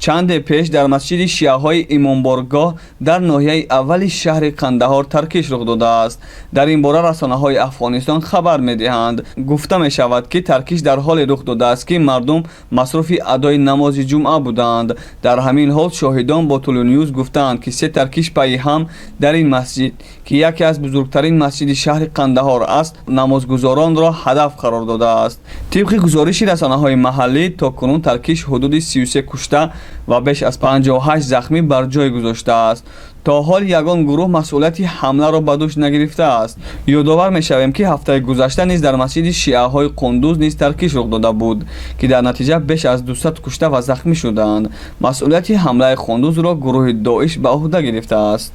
Чанде пеш дар масҷиди шиаҳои Имомборгоҳ дар ноҳияи аввали шаҳри Қандаҳор таркиш рух додааст. Дар ин бора расонаҳои Афғонистон хабар медиҳанд. Гуфта мешавад, ки таркиш дар ҳоле рух додааст, ки мардум масруфи адои намози ҷумъа буданд. Дар ҳамин ҳол шоҳидон бо Тулуньюз гуфтаанд, ки се таркиш пайи ҳам дар ин масҷид, ки яке аз бузургтарин масҷиди шаҳри Қандаҳор аст, намозгузоронро ҳадаф қарор додааст. Тибқи гузориши расонаҳои маҳаллӣ, то кунун таркиш ҳудуди 33 кушта ва беш аз 58 захмӣ бар ҷой гузоштааст. То ҳол ягон гурӯҳ масъулияти ҳамларо ба дӯш нагирифтааст. Ёдовар мешавем, ки ҳафтаи гузашта низ дар масҷиди шиаҳои Қундуз низ таркиш рух дода буд, ки дар натиҷа беш аз 200 кушта ва захмӣ шуданд. Масъулияти ҳамлаи Қундузро гурӯҳи Доиш ба ӯҳда гирифтааст.